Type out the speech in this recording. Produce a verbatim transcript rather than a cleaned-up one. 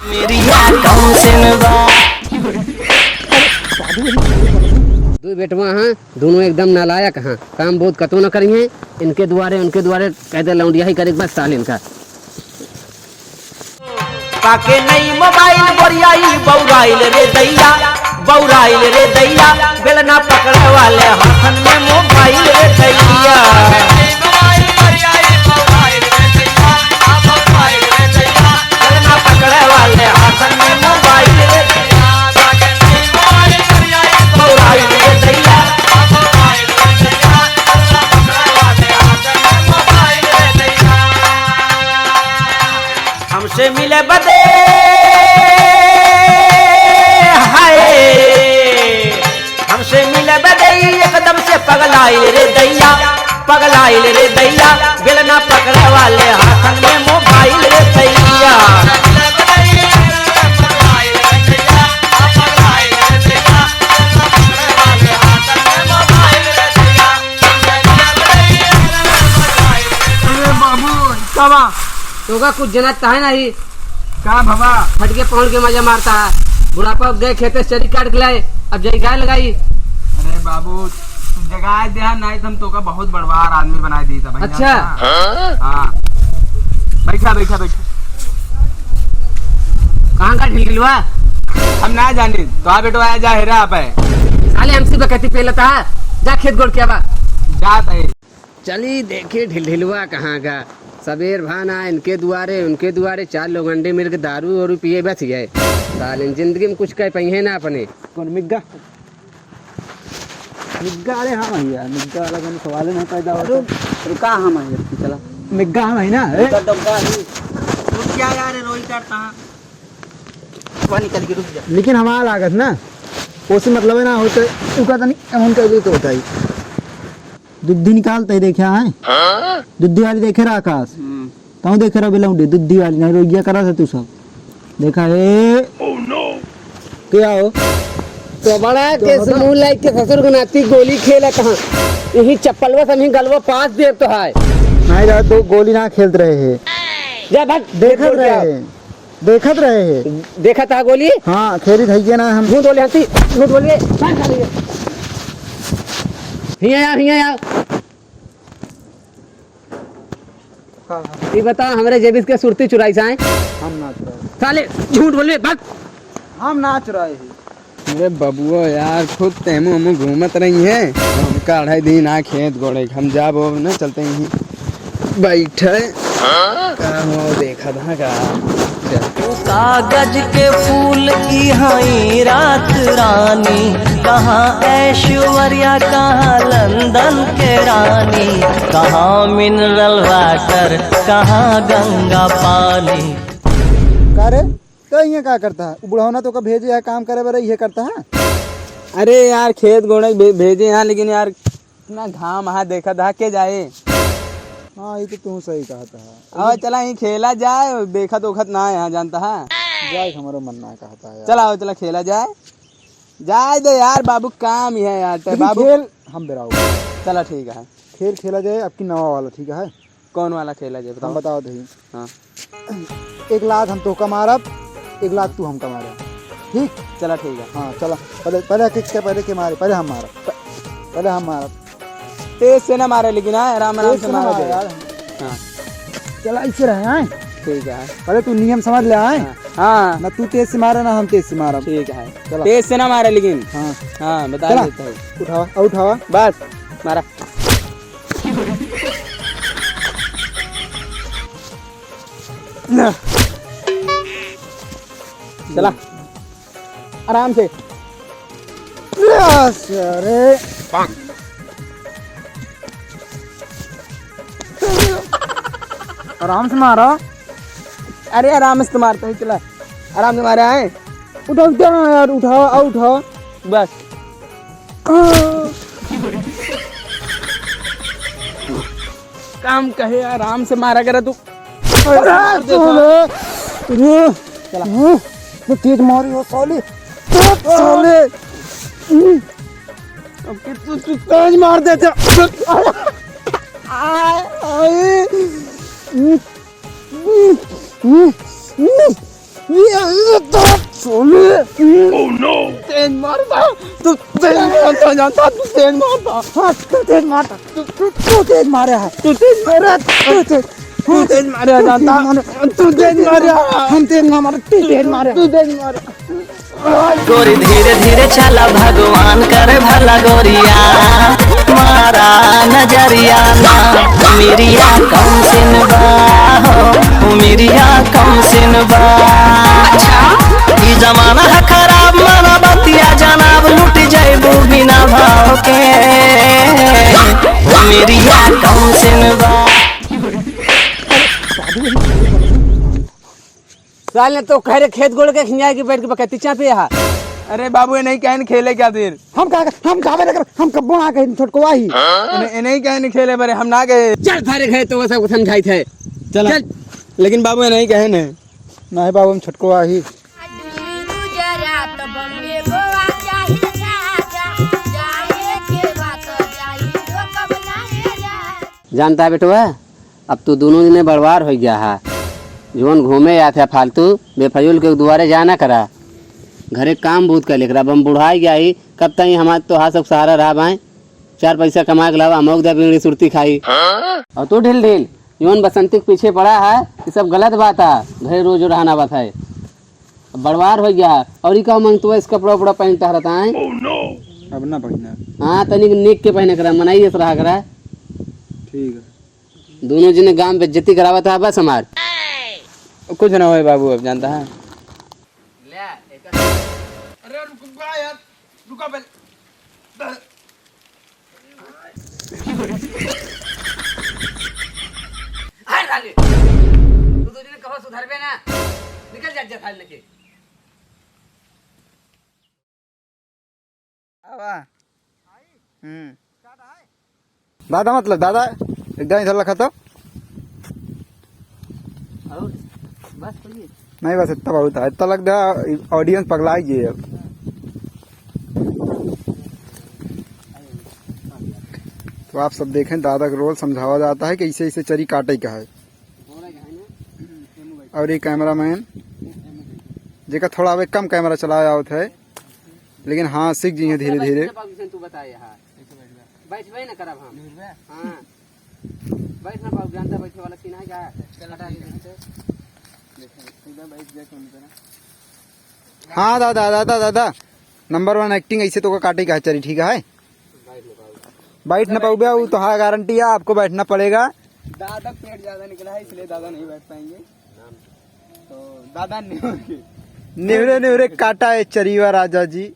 मेरी यार कौन से में बा। दो बेटवा हैं, दोनों एकदम नालायक हैं, काम बहुत कतो न करी हैं। इनके दुआरे, उनके दुआरे कह दे लौंडिया ही करे बस साल इनका। पाके नई मोबाइल गोरिया ई बौराइल रे दैया, बौराइल रे दैया, बेलना पकड़े वाले हाथन में मोबाइल रे दैया। बेलना पकड़े वाले हाथन में मोबाइल रे दैया। बौराइल रे दैया। हमसे मिले बदे हाय, हमसे मिले बदे एकदम से पगलाइल रे दैया, पगलाइल रे दैया, बेलना पकड़े वाले हाथन में मोबाइल रे दैया। अरे बाबू, का बा? तोका कुछ जनत है नहीं। का भवा? फटके पहुंच के मजा मारता है। बुढ़ापा गए खेते से चरी काट के लाए, अब जाई गाय लगाई। अरे बाबू, तू जगाए दे, नहीं तो हम तोका बहुत बड़वार आदमी बनाए दी था भैया। अच्छा। हाँ। बैठा, बैठा, बैठा। कहाँ का ढिलढिलवा? हम ना जानी, तो आ बेटो आया जा हेरा आप है। साले हमसे बकती पेलता है, जा खेत गोड़ के आवा। जात है। चली देखी ढिलढिलवा कहाँ का। सबेर भाना इनके दुआरे, उनके दुआरे, चार लोग अंडे मिल के दारू और पिए बस गए। साले जिंदगी में कुछ कह पाइहे ना अपने। कौन मिग्गा? मिग्गा, अरे हाँ भैया, मिग्गा वाला कौनो सवाल ही नहीं पैदा होता। अरे, अरे का हम हैं, चला। मिग्गा हम है ना, ए? मिग्गा डब्बा ही। रुक जा यार, रोई का कहाँ? वहाँ निकल के रुक जा। लेकिन हमारा लागत ना, ओसे मतलब है ना होते, रुका तनी, एमन कर दे तो होता ही। दुद्धि निकालते ही देखा है? हाँ? दुद्धि वाली देखे रहा आकाश? हम्म। कहूँ देखे रहा बिलौंडी, दुद्धि वाली, नहीं रोइया करा था तू सब। देखा, ए। Oh no! क्या हो? तो बड़ा के तो मुंह लाइक के ससुर के नाती गोली खेला कहाँ? यही चप्पलवा से नहीं गलवा पास देर तो है। नहीं रहा, दो गोली ना खेलत रहे हैं। जा भाग, देखत देखो क्या? रहे हैं। देखत रहे हैं। देखत हा गोली? हाँ, खेरी धइये ना हम। झूठ बोले हंसी, झूठ बोले। हिया यार, हिया यार। हाँ, हाँ। ये बता, हमरे जेबिस के सुरती चुराई साए? हम ना चुराए। साले, झूठ बोले, भाग। हम ना चुराए ही। अरे बबुआ यार, खुद तेमो हमो घूमत रही है, हमका अढ़ाई दिन आ खेत गोड़े, हम जाबो अब ना, चलते ही बैठे। का हो देखा था का? चल। ओ कागज के फूल की हई रात रानी, कहाँ ऐश्वर्या, कहाँ लंदन के रानी, कहाँ मिनरल वाटर, कहाँ गंगा पानी। का रे? तो ये का करता है? उ बुढ़ौना तो का भेजे है काम करे बरे, ये करता है? अरे यार, खेत गोड़े भे-, भेजे हैं, लेकिन यार, इतना घाम है, देखा था के जाए? हाँ, ये तो तू सही कहता है। अब चला, यहीं खेला जाए, देखत ओखत ना है यहाँ, जानता है? जाए, हमारो मन ना कहता है यार। चला, आओ, चला, खेला जाए। जाए दे यार, बाबू, काम ही है यार, ते लेकिन बाबू। खेल हम बेराओ। चला, ठीक है। खेल खेला जाए, आपकी नवा वाला, ठीक है? कौन वाला खेला जाए, हम बताओ। बताओ दही। हाँ। एक लात हम तोहका मारब, एक लात तू हमका मारब। ठीक? चला, ठीक है। हाँ, चला। पहले, पहले के, के, पहले के मारे, पहले हम मारब। प-, पहले हम मारब। तेज से ना मारे, लेकिन, हाँ, आराम, आराम तेज से से ना मारे मारे। यार। हाँ। चला, ऐसे रहे, हाँ? ठीक है। पहले तू नियम समझ ले, हाँ? हाँ। हाँ। ना तू तेज से मारे, ना हम तेज से मारब। ठीक है। चला। तेज से ना मारे, लेकिन। हाँ। हाँ, बता चला। देता हूँ। उठावा, आ, उठावा। बस, मारा। चला, आराम से। यस, अरे। आराम से मारो। अरे, आराम से तो मारता ही, चला, आराम से मारे आए। उठा, उठा ना यार, उठा, आ, उठा। बस। काम कहे, आराम से मारा करा तू। अरे, साले, अरे, चला। हम्म, तो तेज मारी हो साले। साले। हम्म। अब कि तू, तू तेज मार दे जा। आए, आए। हम्म, हम्म, हम्म, हम्म। ये, ये तो सुन। Oh no! तेज मारता, तू तेज मारता जानता, तू तेज मारता। हाँ, तू तेज मारता, तू, तू, तू तेज मारे है, तू तेज मारे, तू तेज, तू तेज मारे जानता, तू तेज मारे। हम तेज ना मारे, तू तेज मारे। तू तेज मारे। गोरी धीरे धीरे चला, भगवान करे भला गोरिया, मारा नजरिया ना, उमिरिया कम सिन बा हो, उमिरिया कम सिन बा। अच्छा। ई जमाना है खराब, माना बतिया जनाब, लूट जैबू बिना भाव के, उमिरिया कम सिन बा। साले तो कह रहे खेत गोड़ के खिंजाए के बैठ के बकैती चापे हा। अरे बाबू, ये नहीं कहे न खेले क्या देर? हम का, हम जावे ना कर, हम कब्बो ना कहे छोटको आही। इन्हें, इन्हें कहे न खेले बरे, हम ना गए। चल थारे घर तो वो सब समझाई थे। चल। चल। लेकिन बाबू, ये नहीं कहे न। नहीं बाबू, हम छोटको आही। गुजरात, बम्बे, गोवा, चाहे जहाँ जा, जाए के बात जाई, रोकब ना रे जा। जानता है बेटवा, अब तू दोनों जने बड़वार होइ गया है। जौन घूमे आत है फालतू, बेफजूल के दुआरे जाना करा। घरे काम बहुत कर लेकरा, अब हम बुढ़ाई गया ही, कब तक हमार तोहार सब सहारा रहा बाएं? चार पैसा कमा के लावा, हम दे बीड़ी सुरती खाई। और तू ढील ढील, जौन बसंती के पीछे पड़ा है, ये सब गलत बात है। घरे रोज रहना बात है, अब बड़वार होइ गया है। और ई का मांगतू है, इस कपड़ा उपड़ा पहन टहरता है? अब ना पहना। हाँ, तनिक नीक के पहने करा, मनाई जस रहा करा। ठीक है। दोनों जने गांव बेइज्जती करावत है बस हमार। कुछ ना होए बाबू, अब जानता है। ले, एक अरे रुक बा यार, रुका पहले। हट साले। तू दो जने कहो सुधरबे ना। निकल जा, जा थाल लेके। आवा। हम्म। दादा मतलब, दादा, एकदम इधर रखा तो। और बस कहिए। नहीं, बस इतना बहुत है। इतना लग रहा, audience पगला गई है अब। तो आप सब देखें, दादा के रोज समझावा जाता है कि इसे, इसे चरी काटे का है। और ये cameraman, जेका थोड़ा अबे कम camera चलाया आवत है, लेकिन हाँ, सीख जी हैं धीरे धीरे। तू बताए यहाँ। बैठबे न करब हम। हाँ। बैठ ना पाऊ, जानता बैठे वाला सीन है क्या? चल, हटा ठीक है। दे। देखो, सीधा बैठ जा, कौन तरह। हाँ दादा, दादा, दादा, number one acting, ऐसे तो का काटे का है चरी, ठीक है? बैठ ना पाऊ। बैठ ना पाऊ बे, वो तो हाँ guarantee है, आपको बैठना पड़ेगा। दादा पेट ज्यादा निकला है, इसलिए दादा नहीं बैठ पाएंगे। तो दादा निहुर के। निहुरे निहुरे काटा है चरीवा राजा जी।